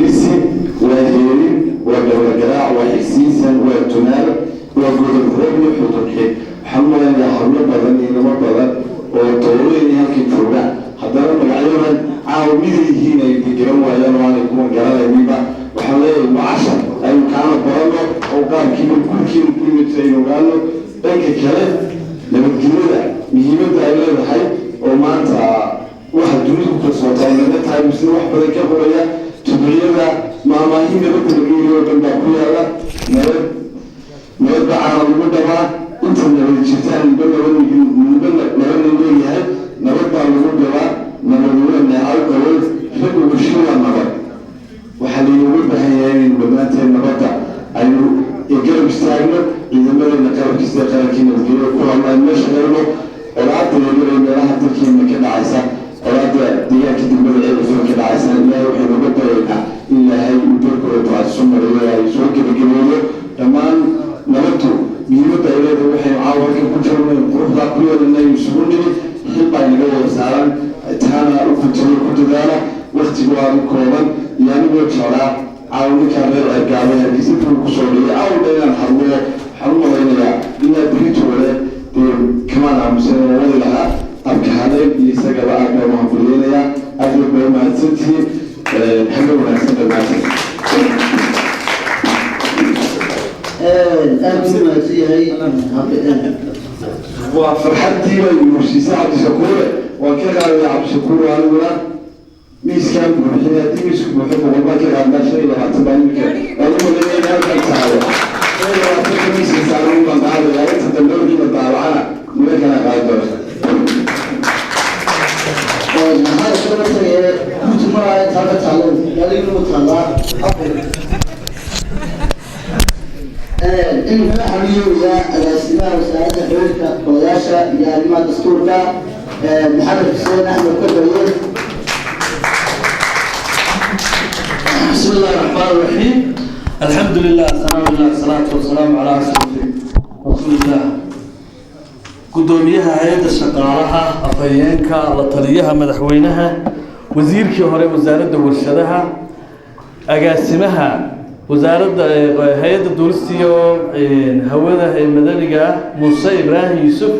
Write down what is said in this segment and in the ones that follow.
Heerisi waa heerin, waa dhabargaraac, waa xigsiisan, waa tumaal, waa godob roob iyo xudunxid. Waxaan u malaynayaa hablo badan iyo nimo badan oo tooreeni halkan jooga, haddana magacyadan caawa miday yihiin ay garan waayaan oo aanay kuwan garanayninba. Waxaan leeyahay waa cashar aynu kaana baranno oo qaabkiiba guurkiina ku yimid aynu ogaano. Dhanka kale, nabadgelyada muhiimadda ay leedahay oo maanta waxa dunidu ku kalsootaa naga tahay, misna wax badan ka qoraya tuducyada maamaahin nabadda laga yiri oo dhan baa ku yaala. Nabad, nabad baa caana lagu dhabaa, inta nabad jirtaan ninba nabad, ninba nabadna leeyahay, nabad baa lagu dhabaa, nabad waa neecaw qabow, raggu bulsho waa nabad. Waxaa laynooga baahan yahay inaynu dhammaanteen nabadda aynu garab istaagno, ciidamadeena qalabkiisa, qarankii nabadgelyo ku hadlaan la shaqeyno. Colaada yaryar ee meelaha dalkeena ka dhacaysa, colaada deegaanka degmada Ceelafo ka dhacaysa, Ilaahay waxaynu uga baryaynaa in Ilaahay uu dalkooda ducadisu mariyo, ay soo gebagabeeyo dhammaan. Nabaddu muhiimadda ay leedahay waxaynu caawa halkan ku joogno, quruxdaa ku yeelanay, isugu nimid, xil baa inaga wada saaran, taana u kuntiyo ku dadaala. Waktigu aadu kooban iyo anigoo jeclaa caawa ninkaan reer Ceergaabay Hargeysa buu kusoo dhigay caawdha inaan hadlo. Waxaan u malaynayaa ilaa berito wale dee kamaan aamusan oo wadi lahaa. Abka Haleeb iyo isagaba aad baa umahadbaliyeynayaa, aad baa umahadsantihiin. Habeen wanaagsan dhammaantiin. Aad buu mahadsan yahay. Waa farxaddii bay urursiisay Cabdishakuure, waan ka qaadaya Cabdishakuur. Aniguna miiskaan buuxiyay, haddii miisku buuxo 100 baan ka qaadnaa, 25 baan imika waan u malaynaya halkan taalo, 25-ka miiska saaran baan qaadayaa. Inta dambe wixii la daawacana nimankana qaadi doona. Maxaa kala tagay guutu malaha intaa ka taalo gaadhigii taallaa afar. Imika waxaan u yeerayaa agaasimaha wasaaradda xiriirka golayaasha iyo arrimaha dastuurka, Maxamed Xuseen Axmed Kobaye. بسم الله الرحمن الرحيم، الحمد لله، السلام لله، الصلاة والسلام على أشرف رسول الله. Gudoomiyaha hay-adda shaqaalaha, afhayeenka, la taliyaha madaxweynaha, wasiirkii hore wasaaradda warshadaha, agaasimaha wasaaradda hay-adda duulista iyo hawada ee madaniga ah Muuse Ibraahim Yuusuf,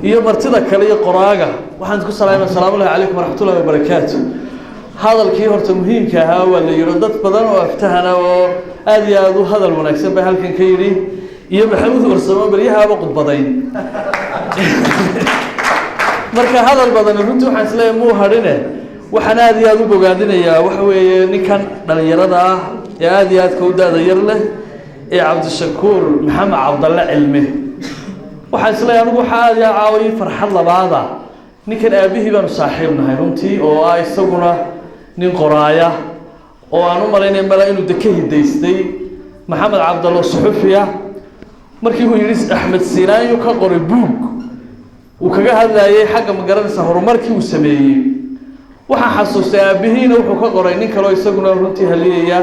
iyo martida kale iyo qoraaga, waxaan ku salaamay asalaamu llahi calaykum waraxmatullahi wabarakaatu. Hadalkii horta muhiimka ahaa waa la yidhi, dad badan oo aftahana oo aada iyo aada u hadal wanaagsan baa halkan ka yidhi, iyo Maxamuud Warsamo beryahaaba khudbadayn. Marka hadal badan runtii waxaan isleeyahay muu hadhine. Waxaan aada iyo aada u bogaadinayaa waxa weeye ninkan dhalinyarada ah ee aada iyo aadka u da-da yar leh ee Cabdishakuur Maxamed Cabdalle Cilmi. Waxaan isleeyahay anigu waxaa aada iyo aad caawiyay farxad labaada, ninkan aabihii baanu saaxiib nahay runtii, oo ah isaguna nin qoraaya oo aan u malaynaya mala inuu de ka hidaystay Maxamed Cabdallo suxufiya. Markii uu yidhi Axmed Siinaanyu ka qoray buug uu kaga hadlayay xagga magaranaysa horumarkii uu sameeyey, waxaan xasuustay aabihiina wuxuu ka qoray nin kaleo isaguna runtii haliyaya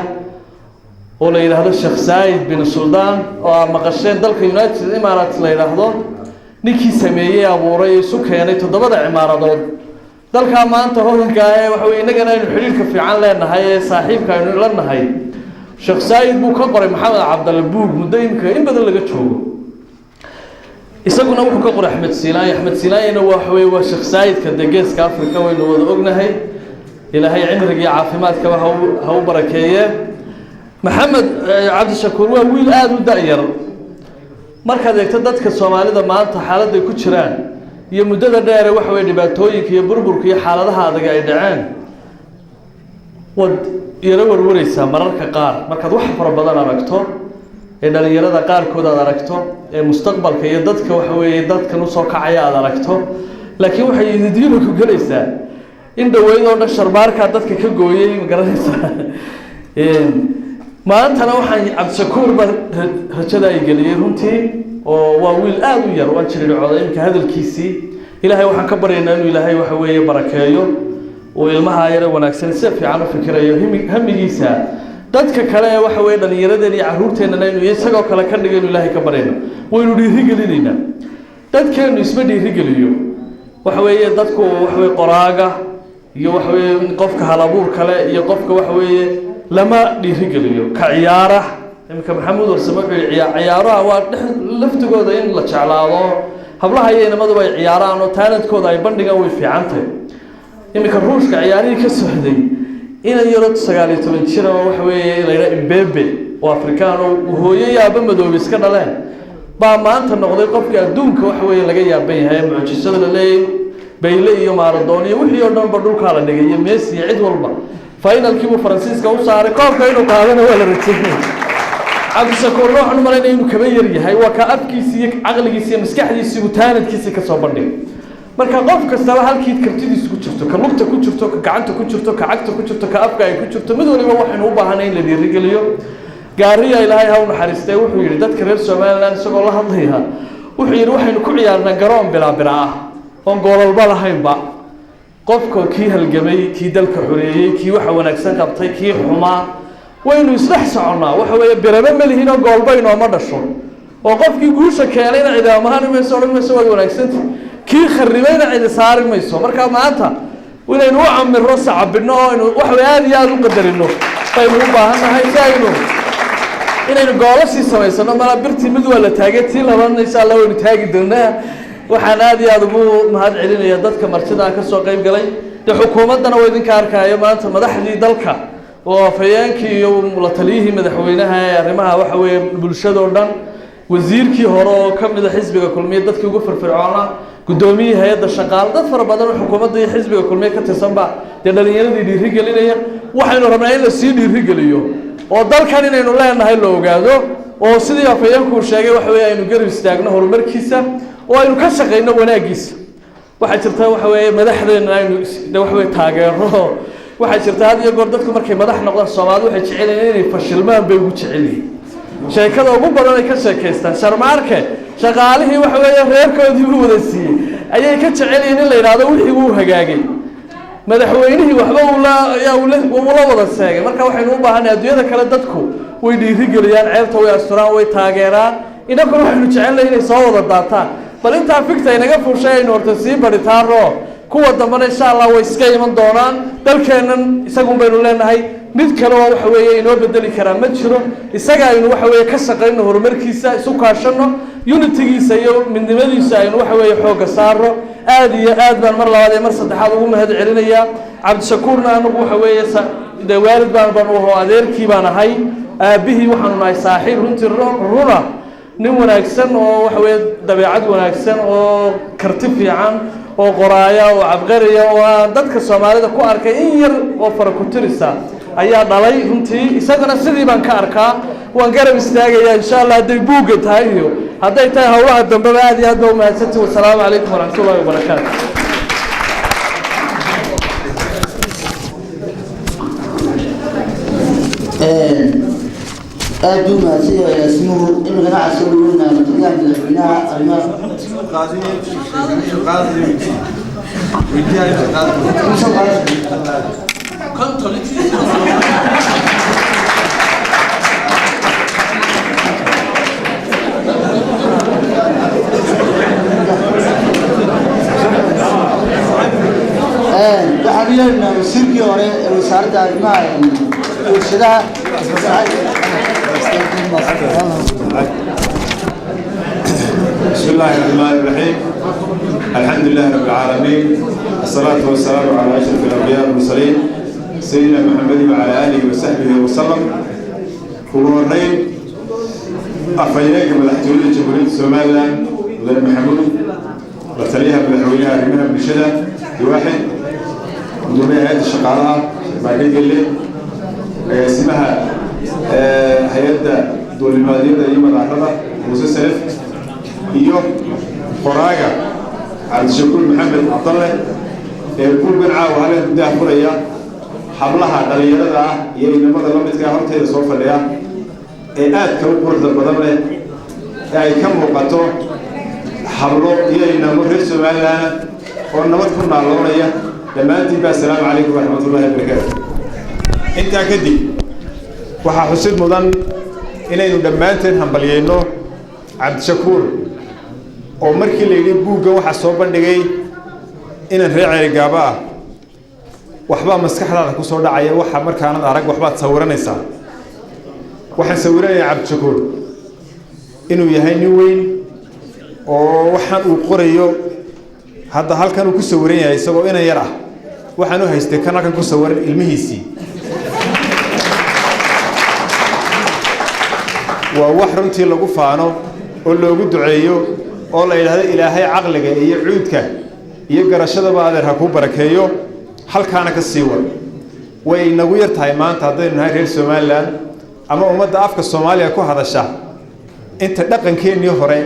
oo la yidhaahdo Sheekh Saayid bin Suldaan, oo aa maqasheen dalka United Emirates la yidhaahdo ninkii sameeyey, abuuray, isu keenay toddobada cimaaradood dalkaa maanta hodanka ah ee waxa weye innagana aynu xidhiirka fiican leenahay ee saaxiibka aynu la nahay. Sheekh Saayid buu ka qoray Maxamed Cabdalle buug muddo imika in badan laga joogo, isaguna wuxuu ka qoray Axmed Silaanya. Axmed Silaanyana waxa weye waa Sheekh Saayidka dee geeska Africa waynu wada ognahay. Ilaahay cimriga iyo caafimaadkaba ha u barakeeye. Maxamed Cabdishakuur waa wiil aada u da-yar. Markaad eegto dadka Soomaalida maanta xaaladday ku jiraan iyo muddada dheere waxa weye dhibaatooyinka iyo burburka iyo xaaladaha adag ay dhaceen, waad yaro warwareysaa mararka qaar markaad wax fara badan aragto ee dhalinyarada qaarkood aad aragto ee mustaqbalka iyo dadka waxa weeye dadkan usoo kacaya aad aragto. Laakiin waxay ididiina ku gelaysaa in dhaweyd oo dhan sharbaarkaa dadka ka gooyey, ma garanaysaa. Maantana waxaan Cabdishakuur baa rajada ay geliyey runtii, oo waa wiil aada u yar, waan jirircooday iminka hadalkiisii. Ilaahay waxaan ka baryaynaa inuu Ilaahay waxa weeye barakeeyo uu ilmaha yare wanaagsan si fiican u fikirayo hamigiisa. Dadka kale ee waxa weeye dhallinyaradeen iyo carruurteennana inuu isagoo kale ka dhigo inuu Ilaahay ka baryayno. Waynu dhiirigelinaynaa, dadkeenu isma dhiirigeliyo. Waxa weeye dadku waxa weye qoraaga iyo waxa weeye qofka halabuur kale iyo qofka waxa weeye Lama dhiirigeliyo ka ciyaara. Iminka Maxamuud Warsame wuxuu yihi ciyaaraha waa dhex laftigooda in la jeclaado, hablaha iyo inamaduba ay ciyaaraan oo talentkooda ay bandhigaan, way fiican tahay. Iminka Ruushka ciyaarihii ka socday, inan yaro 19 jira oo waxa weeye la yidhaha Mbappe oo Afrikaan oo hooyo iyo aaba madoobe iska dhaleen baa maanta noqday qofka adduunka waxa weeye laga yaaban yahay, mucjisada la leeyahay. Pele iyo Maradona iyo wixii oo dhan ba dhulkaa la dhigay, iyo Messi iyo cid walba. Finalkii buu Faransiiska u saaray, koobka inuu qaadana waa la rajaynaya. Cabdishakuurna waxaan u malaynaya inuu kaba yar yahay, waa ka afkiisi iyo caqligiisi iyo maskaxdiisi buu talentkiisii ka soo bandhigay. Marka qof kastaba halkii kartidiisu ku jirto, ka lugta ku jirto, ka gacanta ku jirto, ka cagta ku jirto, ka afka ay ku jirto, mid waliba waxaynu u baahanay in la dhiirigeliyo. Gaariya, Ilaahay ha u naxariistee, wuxuu yidhi dadka reer Somaliland isagoo la hadlaya, wuxuu yidhi: "Waxaynu ku ciyaarnaa garoon bilaa bira ah oon goolalba lahaynba. Qofka kii halgamay, kii dalka xoreeyey, kii waxa wanaagsan qabtay, kii xumaa, waynu isdhex soconnaa. Waxa weeye biraba ma lihin oo goolba inooma dhasho, oo qofkii guusha keenayna cidi amahaan mayso, odhan mayso waad wanaagsanta, kii kharibayna cidi saari mayso. Marka maanta inaynu u camirno, sacabinno oo aynu waxa weye aada iyo aada u qadarino baynu u baahan nahay, si aynu inaynu goolo sii samaysano. Malaa birtii mid waa la taagay, tii labaadna insha Allah waynu taagi doonaa. Waxaan aada iyo aada ugu mahad celinaya dadka martidaa ka soo qayb galay. Dee xukuumaddana waa idinka arkaayo maanta madaxdii dalka oo afhayeenkii iyo la taliyihii madaxweynaha ee arrimaha waxa weeye bulshada oo dhan, wasiirkii hore oo ka mida xisbiga Kulmiye, dadkii ugu firfircoonaa, guddoomiyihii hay-adda shaqaale, dad fara badan oo xukuumadda iyo xisbiga Kulmiye ka tirsanba dee dhalinyaradii dhiirigelinaya. Waxaynu rabnaa in lasii dhiirigeliyo oo dalkan inaynu leenahay la ogaado, oo sidii afhayeenku uu sheegay waxa weeye aynu garab istaagno horumarkiisa oo aynu ka shaqayno wanaaggiisa. Waxaa jirta waxa weeye madaxdeena aynu de waxa weye taageero. Waxaa jirta had iyo goor dadku markay madax noqdaan, Soomaalidu waxay jecel yihiin inay fashilmaan bay ugu jecel yihiin. Sheekada ugu badan ay ka sheekaystaan, Sharmaarke shaqaalihii waxa weeye reerkoodii buu wada siiyey, ayay ka jecel yihiin in la yidhaahdo wixii wuu hagaagay, madaxweynihii waxba uula ayaa ula ula wada seegay. Marka waxaynu u baahanay, adduunyada kale dadku way dhiirigeliyaan, ceebta way asturaan, way taageeraan. Innaguna waxaynu jecelnahay inay soo wada daataan. Bal intaa fikta inaga fuushay aynu horta sii baritaano, kuwa dambena insha Allah way iska iman doonaan. Dalkeennan isagun baynu leenahay, mid kale oo waxa weeye inoo bedeli karaa ma jiro. Isaga aynu waxa weeye ka shaqayno horumarkiisa, isu kaashano, unitygiisa iyo midnimadiisa aynu waxa weeye xoogga saarno. Aad iyo aad baan mar labaad iyo mar saddexaad ugu mahad celinayaa Cabdishakuurna. Anagu waxa weeye dee waalid baan u aho, adeerkii baan ahay, aabbihii waxaanu nahay saaxiib. Runtii runa nin wanaagsan oo waxa weeye dabeecad wanaagsan oo karti fiican oo qoraaya oo cabqariya oo aan dadka Soomaalida ku arkay in yar oo fara ku tirisa ayaa dhalay. Runtii isagana sidii baan ka arkaa, waan garab istaagayaa insha Allah, hadday buugga tahay iyo hadday tahay howlaha dambeba. Aad iyo aad baa umahadsantihi. Wasalaamu calaykum waraxmat ullahi wabarakaatu. Aad buu mahadsan yahay agaasimuhu. Imikana waxaa soo dhaweynaa mataliyaha madaxweynaha arrimaha. Soo qaad. Waxaan u yeedhnaa wasiirkii hore ee wasaaradda arrimaha warshadaha. بسم الله الرحمن الرحيم، الحمد لله رب العالمين، الصلاة والسلام على أشرف الأنبياء والمرسلين، سيدنا محمد وعلى آله وصحبه وسلم. Ugu horeyn, afhayeenka madaxtooyada Jamhuuriyadda Somaliland, Mudane Maxamuud, la taliyaha madaxweynaha arrimaha bulshada Diwaaxid, gudoomiyaha hay-adda shaqaalaha Sharmaake Gelle, agaasimaha hay-adda duulimaadyada iyo madaarada Muuse Salef, iyo qoraaga Cabdishakuur Maxamed Cabdalle ee buuggan caawa halkan gudaha furaya, hablaha dhalinyarada ah iyo inamada la midka ah horteeda soo fadhiya ee aadka u quruxda badan leh ee ay ka muuqato hablo iyo inamo reer Somaliland oo nabad ku naaloonaya, dhammaantiin ba assalaamu calaykum waraxmatullahi wabarakaatu. Intaa kadib, waxaa xusid mudan inaynu dhammaanteen hambalyeyno Cabdishakuur oo markii la yidhi buuggan waxaa soo bandhigay inaan reer Ceerigaabo ah. Waxbaa maskaxdaada ku soo dhacaya, waxa markaanad arag waxbaad sawiranaysaa. Waxaan sawiranayaa Cabdishakuur inuu yahay nin weyn oo waxaan uu qorayo hadda halkan uu ku sawiran yahay isagoo inan yar ah. Waxaan u haystay kan halkan ku sawiran ilmihiisii. Waa wax runtii lagu faano oo loogu duceeyo oo la yidhaahdo Ilaahay caqliga iyo cuudka iyo garashadaba adeer ha kuu barakeeyo, halkaana ka sii wad. Way inagu yar tahay maanta haddaynu nahay reer Somaliland ama ummadda afka Soomaaliya ku hadasha inta dhaqankeennii hore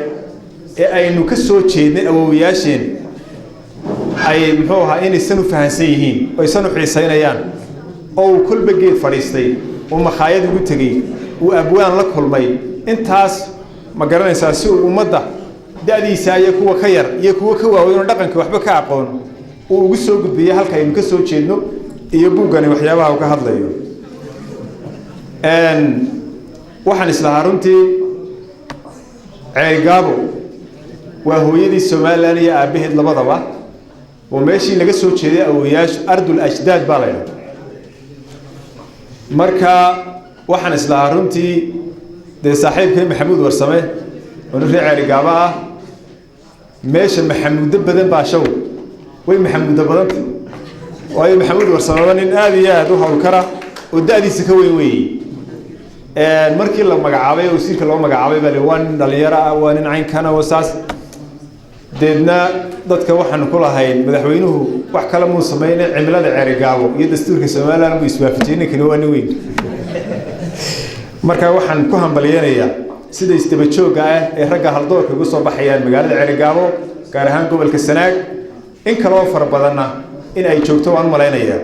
ee aynu ka soo jeednay awowayaasheen ay muxuu ahaa inaysan u fahansan yihiin oo aysan u xiisaynayaan, oo uu kolba geed fadhiistay, uu makhaayad ugu tegey, uu abwaan la kulmay. Intaas ma garanaysaa si uu ummadda da'diisa iyo kuwa ka yar iyo kuwa ka waaweyn oo dhaqanka waxba ka aqoon uu ugu soo gudbiyey halka aynu ka soo jeedno iyo buuggani waxyaabaha uu ka hadlayo. Waxaan islahaa runtii Ceerigaabo waa hooyadii Somaliland iyo aabbaheed labadaba, oo meeshii laga soo jeeday awowayaashu, ardul ajdaad baa la yidhaha. Marka waxaan islahaa runtii dee saaxiibkay Maxamuud Warsame oo nin reer Ceerigaabo ah, meesha Maxamuudo badan baa show way Maxamuudo badanta, waayo Maxamuud Warsameba nin aada iyo aada u howlkara oo da'diisa ka weyn weeye. Markii la magacaabay oo wasiirka loo magacaabay baa li waa nin dhalinyaro ah, waa nin caynkana oo saas. Deedna dadka waxaanu ku lahayn madaxweynuhu wax kale muu sameynay, cimilada Ceerigaabo iyo dastuurka Somaliland buu iswaafajiyey, ninkani waa nin weyn. Marka waxaan ku hambalyeynayaa sida isdaba joogga ah ee ragga haldoorka uga soo baxayaan magaalada Ceerigaabo, gaar ahaan gobolka Sanaag. In kaloo fara badanna in ay joogto waan u malaynayaa.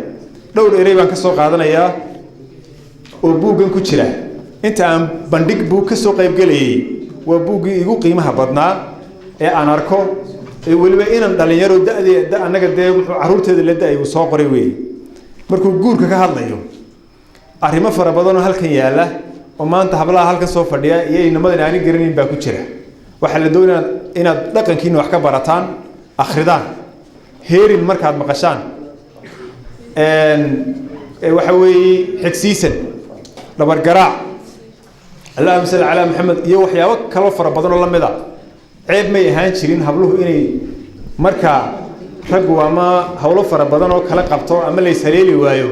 Dhowr erey baan ka soo qaadanayaa oo buuggan ku jira. Inta aan bandhig buug ka soo qaybgelayay waa buuggii igu qiimaha badnaa ee aan arko, ee weliba inan dhalinyaro da'dee da annaga dee wuxuu carruurteeda la da'ay uu soo qoray weeye. Markuu guurka ka hadlayo arrimo fara badan oo halkan yaalla oo maanta hablaha halkan soo fadhiya iyo inamadan aanin garanayn baa ku jira. Waxaa la doonaya inaad dhaqankiina wax ka barataan, akhridaan. Heerin markaad maqashaan waxa weeye xigsiisan, dhabargaraac, allahuma salli calaa Maxamed, iyo waxyaabo kaloo fara badan oo lamid a. Ceeb may ahaan jirin habluhu inay markaa raggu ama hawlo fara badan oo kala qabto ama la ishaleeli waayo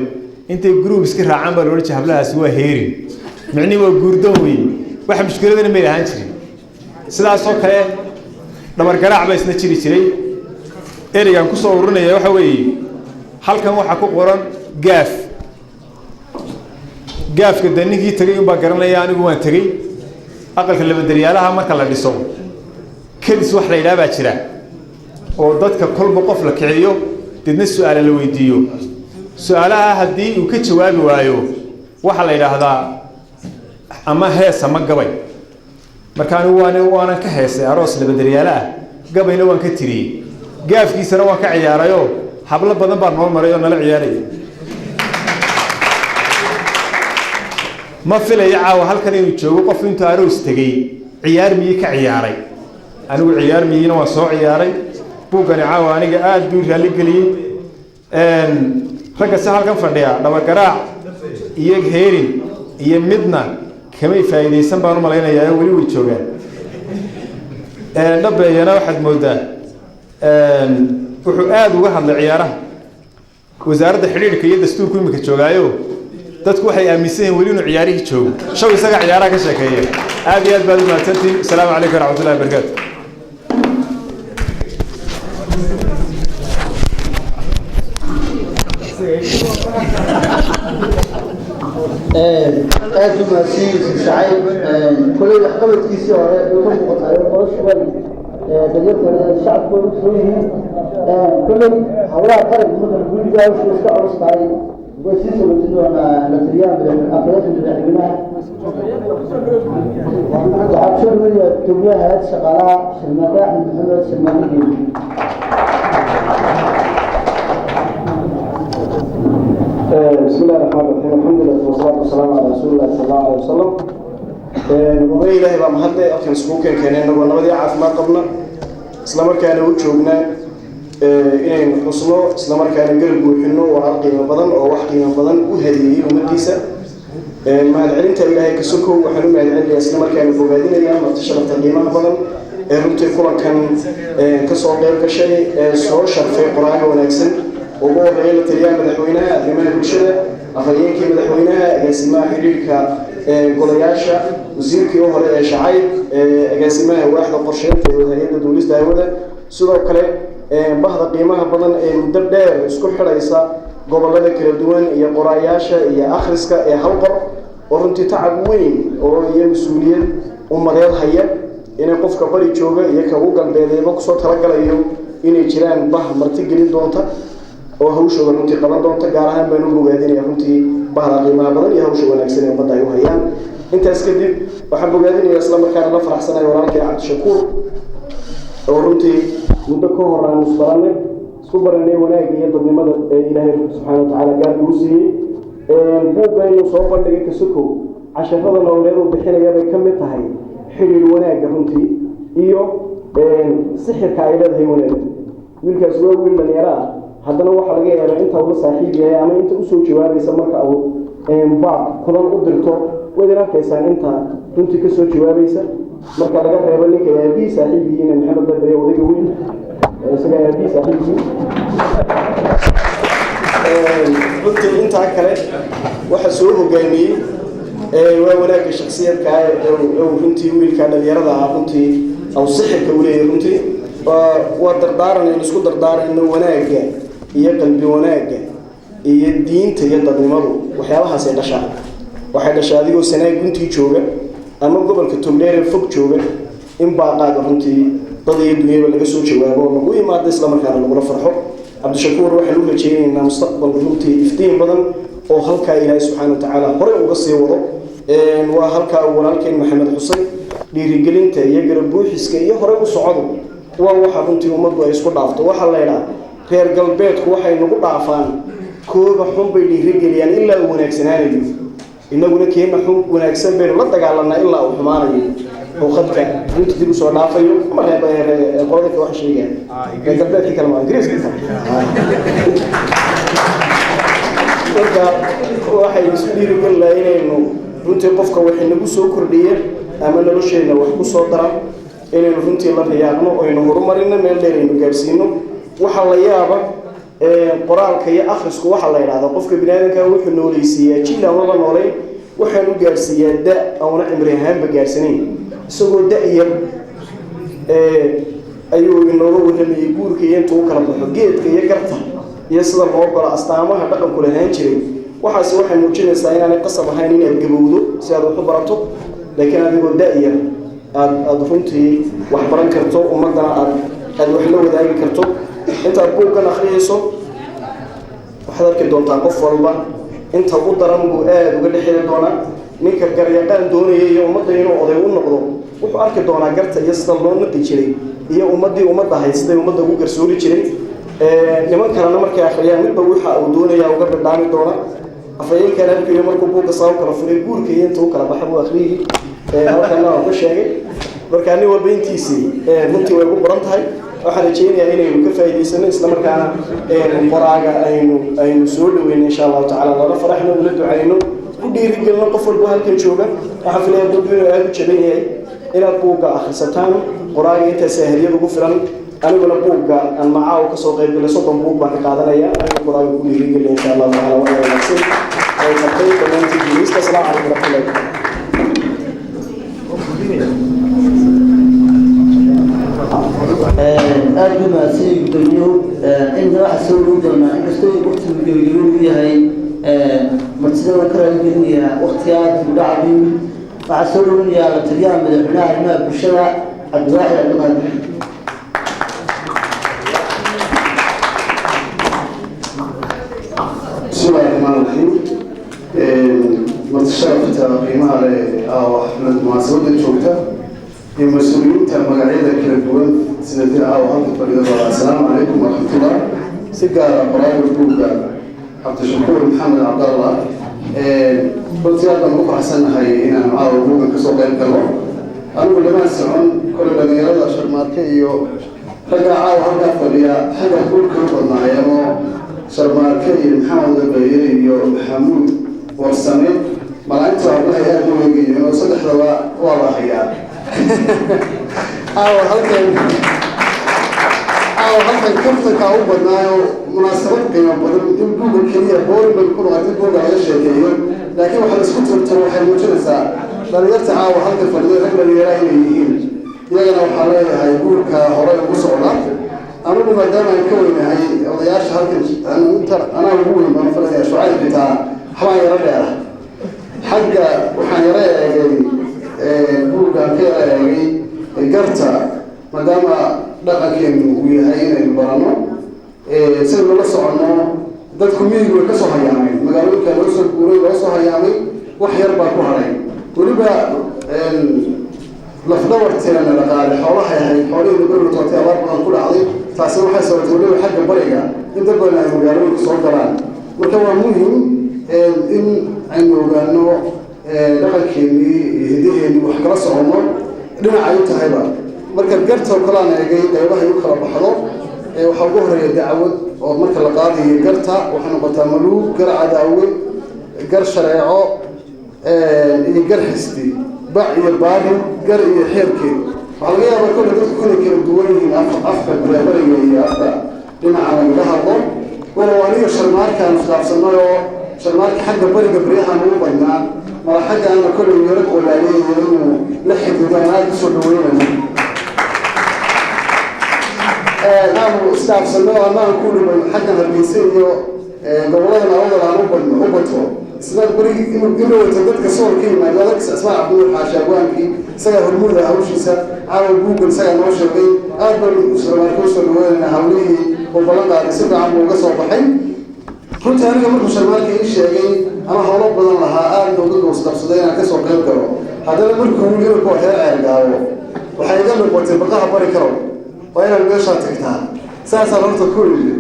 intay group iska raacaan baa la odhan jiray hablahaasi waa heerin, micnihi waa guurdoon weeye. Waxa mushkiladana may ahaan jirin. Sidaasoo kale dhabargaraac baa isna jiri jiray. Ereygaan kusoo ururinaya waxa weeye halkan waxaa ku qoran gaaf. Gaafka dee ninkii tegey unbaa garanaya, anigu waan tegey. Aqalka labadaryaalaha marka la dhiso kadis wax la yidhaha baa jira oo dadka kolba qof la kiciyo, deedna su-aale la weydiiyo. Su-aalaha haddii uu ka jawaabi waayo waxaa la yidhaahdaa ama hees ama gabay. Marka anigu waan waanan ka heesay aroos labadaryaale ah, gabayna waan ka tiriyey, gaafkiisana waan ka ciyaarayoo hablo badan baa noo maray oo nala ciyaaraya. Ma filayo caawa halkan inuu joogo qof intuu aroos tegey ciyaar miyi ka ciyaaray. Anigu ciyaar miyina waan soo ciyaaray. Buuggani caawa aniga aada buu raalli geliyey. Ragga si halkan fadhiya dhabagaraac iyo heerin iyo midna kamay faa'iidaysan baan u malaynayaa, weli way joogaan. Dhabeeyana waxaad moodaa wuxuu aada uga hadlay ciyaaraha. Wasaaradda xidhiidhka iyo dastuurku imika joogaayo dadku waxay aaminsan yihiin weli inuu ciyaarihii joogo, shaw isaga ciyaaraha ka sheekeeya. Aada iyo aad baad u mahadsantihin. Asalaamu calaykum waraxmatullahi wabarakaatu. Aad u mahadsan Yuusuf Shacayb. Koley waxqabadkiisii hore way ka muuqataa nolosha way dadyarta shacabku way ogsoon yihiin. Koley howlaha qaranka marka lagu dhigo hawshu iska culus tahay, way sii socodin doonaa. La taliyaha afhayeenka madaxweynaha waxaa kusoo dhaweynaya gudoomiyaha hay'adda shaqaalaha Shirmaake Axmed Maxamed Shirmaake Geedi. بسم الله الرحمن الرحيم، الحمد لله والصلاة والسلام على رسول الله صلى الله عليه وسلم. Oday Ilaahay baa mahadleh halkan iskugu keenkeenay innagoo nabadii caafimaad qabna, isla markaana u joognaa Inaynu xusno islamarkaana garab buuxino walaal qiimo badan oo wax qiimo badan u hadeeyey ummaddiisa. Mahadcelinta Ilaahay ka sokow, waxaan u mahadcelinayaa islamarkaana bogaadinayaa marti sharafta qiimaha badan ee runtii kulankan kasoo qayb gashay ee soo sharfay qoraaga wanaagsan. Ugu horeeya la taliyaha madaxweynaha arrimaha bulshada, afhayeenkii madaxweynaha, agaasimaha xidhiidhka golayaasha, wasiirkii hore ee Shacayb, agaasimaha waaxda qorsheynta ee Hay-adda Duulista Hawada, sidoo kale bahda qiimaha badan ee muddo dheer isku xidhaysa gobolada kala duwan iyo qoraayaasha iyo akhriska ee Hal Qor, oo runtii tacab weyn oo iyo mas-uuliyad ummadeed haya, inay qofka bari jooga iyo ka ugu galbeedeeba kusoo talagalayo inay jiraan bah marti gelin doonta oo hawshooda runtii qaban doonta. Gaar ahaan baan u bogaadinaya runtii bahda qiimaha badan iyo hawsha wanaagsan ee ummadda ay u hayaan. Intaas kadib, waxaan bogaadinaya isla markaana la faraxsanaya walaalkay Cabdishakuur, oo runtii muddo ka hor aan isbaranay, isku baranay wanaagga iyo dadnimada ee Ilaahay subxaana wa tacaala gaarka u siiyey. Buugga inuu soo bandhigay kasukow, casharada nololeed uu bixinaya bay ka mid tahay xidhiir wanaagga runtii iyo sixirka ay leedahay wanaagga. Wiilkaas waa wiil dhalinyaro ah, haddana waxaa laga yaabaa inta ula saaxiib yahay ama inta usoo jawaabaysa marka uu baab kulan u dirto, waydin arkaysaan inta runtii kasoo jawaabaysa, marka laga reebo ninka aabihii saaxiib yihiin, Maxamed Dabeye, odayga weyn, isaga aabihii saaxiib yihiin. Runtii intaa kale waxa soo hogaamiyey waa wanaagga shaksiyadka ee runtii wiilka dhalinyarada ah runtii aw sixirka u leeyahay. Runtii waa dardaaran aynu isku dardaarayno wanaagga iyo qalbi wanaagga iyo diinta iyo dadnimadu. Waxyaabahaasay dhashaa, waxay dhashaa adigoo Sanaag guntii jooga ama gobolka Togdheer ee fog jooga in baaqaaga runtii dad iyo dunyaba laga soo jawaabo oo lagu imaado, isla markaana lagula farxo. Cabdishakuur waxaan u rajaynaynaa mustaqbal runtii iftiin badan oo halkaa Ilaahay subxaana wa tacaala horey uga sii wado. Waa halkaa uu walaalkeen Maxamed xusay, dhiirigelinta iyo garab buuxiska iyo horey u socdo waa waxa runtii ummaddu ay isku dhaafto. Waxaa la idhaa reer galbeedku waxay nagu dhaafaan kooga xun bay dhiirigeliyaan ilaa uu wanaagsanaanayo, inaguna keena xun wanaagsan baynu la dagaalanaa ilaa uu xumaanayo oo khadka runtii dib usoo dhaafayo. Ama reer qolada kale waxa sheegaya reer galbeedkii kale ma Ingiriiska kale. Marka waxaynu isku dhiirigelin lahaa inaynu runtii qofka waxay nagu soo kordhiya ama nolosheenna wax ku soo dara inaynu runtii la riyaaqno, aynu horumarino, meel dheer aynu gaadhsiino. Waxaa la yaaba qoraalka iyo akhrisku, waxaa la yidhahdaa qofka bini aadamka wuxuu nooleysiiyaa jiil aan la noolayn, waxaan u gaadhsiiyaa da auna cimri ahaanba gaadhsanayn. Isagoo da yar ayuu inooga warramayay guurka iyo intuu u kala baxo, geedka iyo garta iyo sida loo galo, astaamaha dhaqanku lahaan jiray. Waxaasi waxay muujinaysaa inaanay qasab ahayn inaad gabowdo si aad wax u barato, laakiin adigoo da-yar aad runtii wax baran karto, ummaddana aad wax la wadaagi karto. Intaad buuggan akhriyayso waxaad arki doontaa qof walba inta u daran buu aada uga dhex heli doonaa. Ninka garyaqaan doonaya iyo ummadda inuu oday u noqdo wuxuu arki doonaa garta iyo sida loo naqi jiray iyo ummaddii ummadda haystay ummadda ugu garsoori jiray. Niman kalena markay akhriyaan midba waxa uu doonaya uga bidhaami doona. Afhayeenkan arkayo markuu buugga saa u kala furay, guurka iyo inta u kala baxa buu akhriyey, halkana waan ku sheegay. Marka nin walba intiisii runtii way ugu qoran tahay. Waxaan rajeynayaa inaynu ka faa'iidaysano, isla markaana qoraaga aynu soo dhaweyno insha Allahu tacala, lala faraxno, ula ducayno, ku dhiirigelino. Qof walba halkan jooga waxaan filayaa buuggu inuu aada u jaban yahay, inaad buugga akhrisataan. Qoraaga intaas hadiyad ugu filan. Aniguna buugga aan macaaw kasoo qaybgalay 30 buug baan ka qaadanaya, aniga qoraaga ku dhiirigelina insha Allahu tacala. Waa wanaagsan ay qabtay dhammaantiin guuleysta. Asalaamu calaykum waraxmatullahi. Aada buu mahadsan gudoomiyuhu. Imika waxaa soo dhow doonaa, inkastoo waqtigu gebagabo uu yahay, martida waan ka raaligelinayaa waqtigaa dib u dhaca yimid. Waxaa soo dhowinayaa la taliyaha madaxweynaha arrimaha bulshada, Cabdiwaaxid Cabdiqaadir. بسم الله الرحمن الرحيم. Marti sharafta qiimaha leh aawa xaflad munaasabada joogta iyo mas-uuliyiinta magacyada kala duwan sida tir aawa halka fadhida, assalaamu calaykum waraxmatullah. Si gaara qoraaga buugga Cabdishakuur Maxamed Cabdallah, runtii aad baan ugu faraxsanahay inaan caawa buuggan kasoo qayb galo. Anigu lamaan socon kole dhalinyarada Sharmaarke iyo Ragga caawa halkaa fadhiya xagga guurka u badnaayeenoo Sharmaarke iyo Maxamed Dabeeye iyo Maxamuud Warsame malaainta hablahay aada u eegayeen oo saddexdaba waa la hayaa. Caawa halkan, caawa halkan kaftankaa u badnaayo. Munaasabad qiimo badan in buuga keliya boorin bay ku noqotay buuga laga sheekeeyo, laakiin waxa la isku turturo waxay muujinaysaa dhalinyarta caawa halka fadhiya rag dhalinyaraa inay yihiin. Iyagana waxaa leeyahay guurka hore ugu socda. Anigu maadaama aan ka weynahay odayaasha halkan, anaa ugu weyn baan filaya. Shucayb xitaa waxbaan yaro dheera. Xagga waxaan yaro eegay buuggaan ka yaro eegay garta, maadaama dhaqankeenu uu yahay inaynu baranno sidaynu la soconno. Dadku miyigu way kasoo hayaameen, magaalooyinka loo soo guuray, loo soo hayaamay, wax yar baa ku hadhay. Weliba lafdhabarteena dhaqaale xoolahay ahayd, xoolihii lagu tootay abaar badan ku dhacday. Taasi waxay sababtay weliba xagga bariga in dad badan ay magaalooyinka soo galaan. Marka waa muhim in aynu ogaano dhaqankeenii iyo hidaheennii, wax kala soconno dhinacay u tahayba. Marka gartoo kalean eegay qaybahay u kala baxdo, waxaa ugu horeeya dacwad oo marka la qaadayo garta waxay noqotaa maluug, gar cadaawe, gar shareeco iyo gar xisti, bac iyo baari, gar iyo xeerkeed. Waxaa laga yaabaa kolle dadku inay kala duwan yihiin afka bariga iyo afka dhinaca lagaga hadlo. Walow aniga Sharmaarkaan isdhaafsanay oo Sharmaarka xagga bariga baryahan ugu badnaa mala xagga ana kolley yaro qolaaleeyayo inuu la xidido aan aada usoo dhaweynayno aanu isdhaafsano anaan ku dhibay xaggan Hargeysa iyo gobolladan awdal aan u bato, isna beri inuu wato dadka sool ka yimaado. Adagsa Ismaan Cabdinuur Xaashi agwaankii isagaa hormuuda hawshiisa. Caawa Google isagaa noo sheegay. Aad baan Sharmaarka usoo dhaweynayna. Hawlihii uu ballan qaaday si fiican buu uga soo baxay runtii. Aniga markuu Sharmaarka ii sheegay ama howlo badan lahaa, aada nooga goosqabsaday inaan kasoo qayb galo. Haddana markuu yiri inuu reer Ceergaabo, waxay iga noqotay baqaha bari karo, waa inaad meeshaa tagtaa. Saasaan horta ku yidhi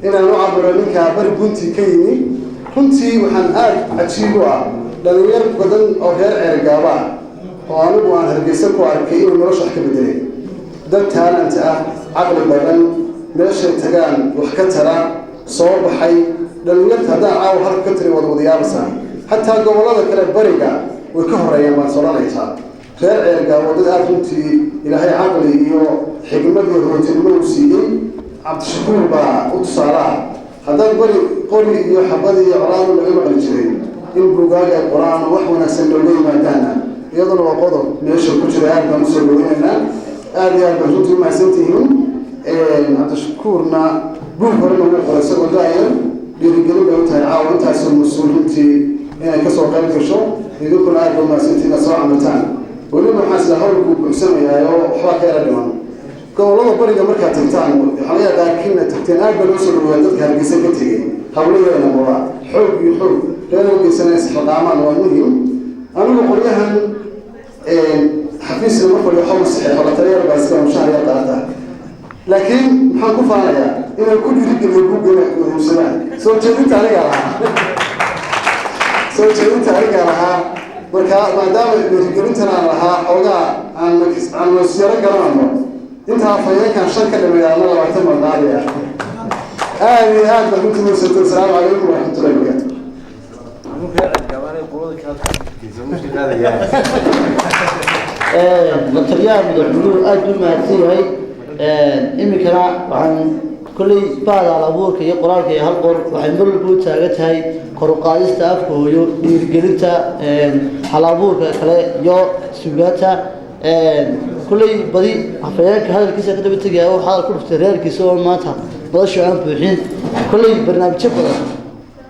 inaan u cabiro ninkaa bari gunti ka yimi. Runtii waxaan aada cajiib u ah dhalinyar badan oo reer Ceergaaba ah oo anigu aan Hargeysa ku arkay inuu nolosha wax ka bedelay, dad talent ah, caqli badan, meeshay tagaan wax ka tara soo baxay. Dhalinyarta haddaan caawa halka ka tiri wada wadayaabasaa, xataa gobollada kale bariga way ka horeeyaan baan soranaysaa. Reer Ceergaabo dad aada runtii Ilaahay caqli iyo xigmad iyo hootinimo uu siiyey, Cabdishakuur baa u tusaale ah. Haddaad bari qori iyo xabad iyo colaadu laga maqli jiray, in buugaag ay qoraan oo wax wanaagsan looga yimaadaana iyaduna waa qodob meesha ku jira. Aad baan usoo dhaweynaynaa, aada iyo aad baan runtii umahadsantihiin. Cabdishakuurna buug horena wuu qoray isagoo daayar. Dhiirigelin bay u tahay caawa intaasoo mas-uul runtii inay kasoo qayb gasho. Idinkuna aad ba umahadsantihiin inaad soo camataan. Weliba waxaa isla hawlkuu buuxsamayaa oo waxbaa ka yara dhiman. Gobollada bariga markaad tagtaan, waxaa laga yaabaa kiina tagteen, aad baa loo soo dhaweeyaa dadka Hargeysa ka tegey, hawlaheena wada xoog iyo xoog. Reer Hargeysana isxilqaamaan waa muhim. Anigu qolyahan xafiiska ma fadhiyo, xawl saxeexo, la taliyar baa iska mushaar yar qaata, laakiin maxaan ku faanayaa inaan ku dhiirigeliyo buugga inay muhiimsadaan. Soo jeedinta anigaa lahaa, soo jeedinta anigaa lahaa. Marka maadaama dhiirigelintan aan lahaa, xoogaa aan aan yaro garanano intaa afhayeenkan shan ka dhimay ama 20 baan qaadaya. Aada iyo aad baan runtii mahadsantiin. Asalaamu calaykum waraxmatullahi wabarakaatu. La taliyaha madaxweynuhu aada buu mahadsan yahay. Iminkana waxaan kolley bahda al abuurka iyo qoraalka iyo hal qor waxay mar walba u taagan tahay kor u qaadista afka hooyo, dhiirigelinta hal abuurka kale iyo sugaanta. Kolley badi afhayeenka hadalkiisa ka daba tegaya oo hadal ku dhuftay reerkiisa oo maanta madashu aan buuxin. Kolley barnaamijyo badan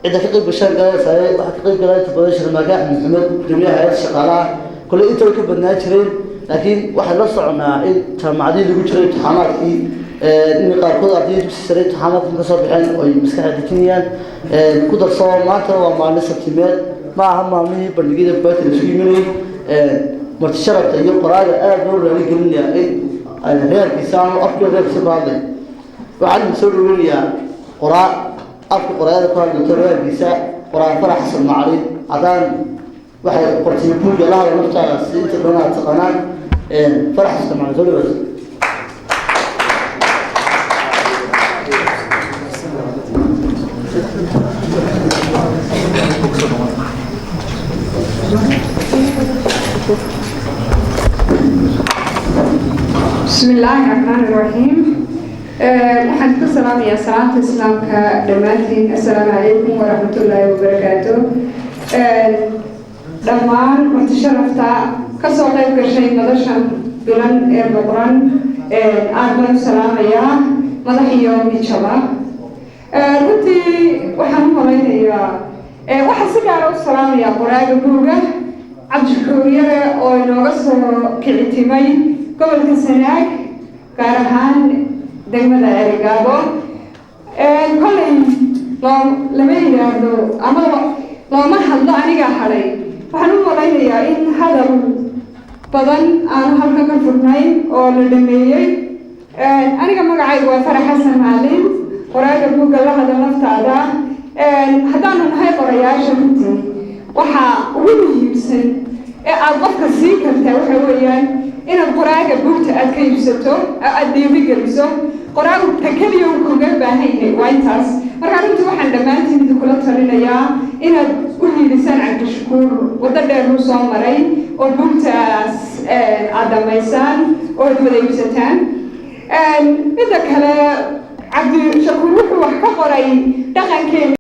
cidda ka qayb gashaan galaysaye waxaa ka qayb galaya inta badan Sharmaake Axmed Maxamed, gudoomiyaha hay'adda shaqaalaha. Kolley inta way ka badnaa jireen, laakiin waxaan la soconaa in jaamacadihii lagu jiray imtixaanaadkii, in qaarkood ardayda dugsi sare imtixaanaadka ka soo baxeen oo ay maskaxda dejinayaan. Ku darsoo maanta waa maalin sabtimeed, ma aha maalmihii bandhigyada bugaagta la isku yiminayay. Marti sharafta iyo qoraaga aada loo raali gelinaya in reerkiisa aanu afkii reerkiisa ku hadlay. Waxaan soo dhaweynayaa qoraa afka qoraayada ku hadli doonto reerkiisa, qoraa Farax Xasan Macalin. Haddaan waxay qortay buugga la hadal naftaada si inta badan aad taqaanaan. Farax Xasan Macalin, soo dhawaad. Salaamayaa salaamta Islaamka dhammaantiin. Assalaamu calaykum waraxmatullaahi wabarakaatu. Dhammaan marti sharafta kasoo qayb gashay madashan bilan ee boqran, aad baan u salaamayaa, madax iyo mijaba. Runtii waxaan u malaynayaa, waxaan si gaara u salaamayaa qoraaga buuga, Cabdishakuur Yare, oo inooga soo kicitimay gobolka Sanaag, gaar ahaan degmada Erigaabo. Kolley loo lama yidhaahdo ama looma hadlo anigaa hadhay. Waxaan u malaynayaa in hadal badan aanu halkan ka furnayn oo la dhameeyey. Aniga magacaygu waa Farax Xasan Macalin, qoraaga buugga La Hadal Naftaada. Haddaanu nahay qorayaasha, runtii waxaa ugu muhiimsan ee aada qofka siin kartaa waxa weeyaan inaad qoraaga buugta aad ka iibsato, aada dhiirigeliso. Qoraagu ta keliya uu kaga baahan yahay waa intaas. Marka runtii waxaan dhammaantiin idinkula talinayaa inaad u hiilisaan Cabdishakuur. Waddo dheer uu soo maray oo buugtaas aad dhammaysaan oo aad wada iibsataan. Midda kale, Cabdishakuur wuxuu wax ka qoray dhaqankeena.